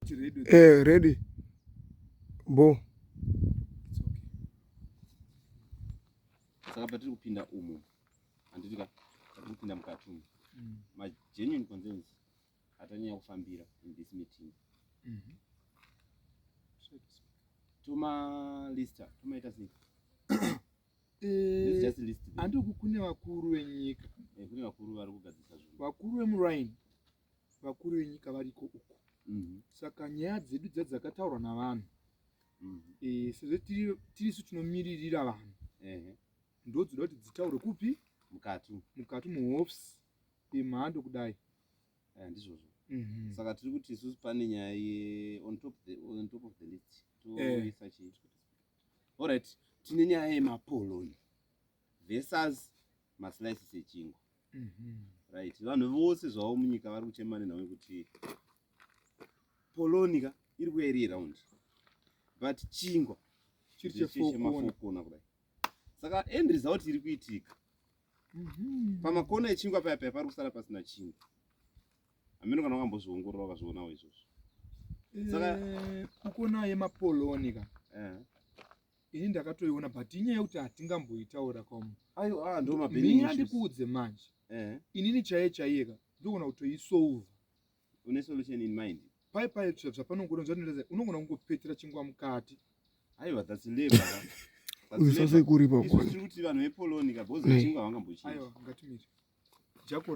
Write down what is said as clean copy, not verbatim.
Eh, ready. Bo. Saka patiri kupinda umu, handiti ka, patiri kupinda mukati umu. Ma genuine concerns atanyanya kufambira in this meeting. Toma lista, tomaita sei? Let's just list them. Andikuti kune vakuru venyika. Eh, kune vakuru vari kugadzirisa zvinhu. Vakuru vemuraini, vakuru venyika variko uku. Saka nyaya dzedu dza dzakataurwa navanhu, sezvo tirisu tinomiririra vanhu, ndodzoda kuti dzitaurwe kupi? Mukati. Mukati muhofisi yemhando kudai. Ndizvozvo. Saka tiri kuti isusu pane nyaya ye on top of the list toisa chii? Alright, tine nyaya yemapoloni versus maslices echingwa. Right, vanhu vose zvavo munyika vari kuchema nenhau yekuti poloni ka iri kuya iri round, but chingwa chiri chefokona. Chemafokona kudai. Saka end result iri kuitika, pamakona echingwa paya paya pari kusara pasina chingwa. Hameno kana wakambozviongorora ukazvionawo izvozvo. Kukona yemapoloni ka, ini ndakatoiona, but inyaya yekuti hatingamboitaura kamu. Ayo, ah, ndo Mira ndikuudze manje. Inini chaiye chaiye ka ndogona kutoisolva. Une solution in mind? Pai pai zvapanongona zvatinoita, unogona kungopetera chingwa mukati. Aiwa, that's labor ka. That's Uyu labor. sase kuripa Isu kwana. tiri kuti vanhu vepoloni ka, because chingwa havangambochinji. Aiwa, ngatimire jako.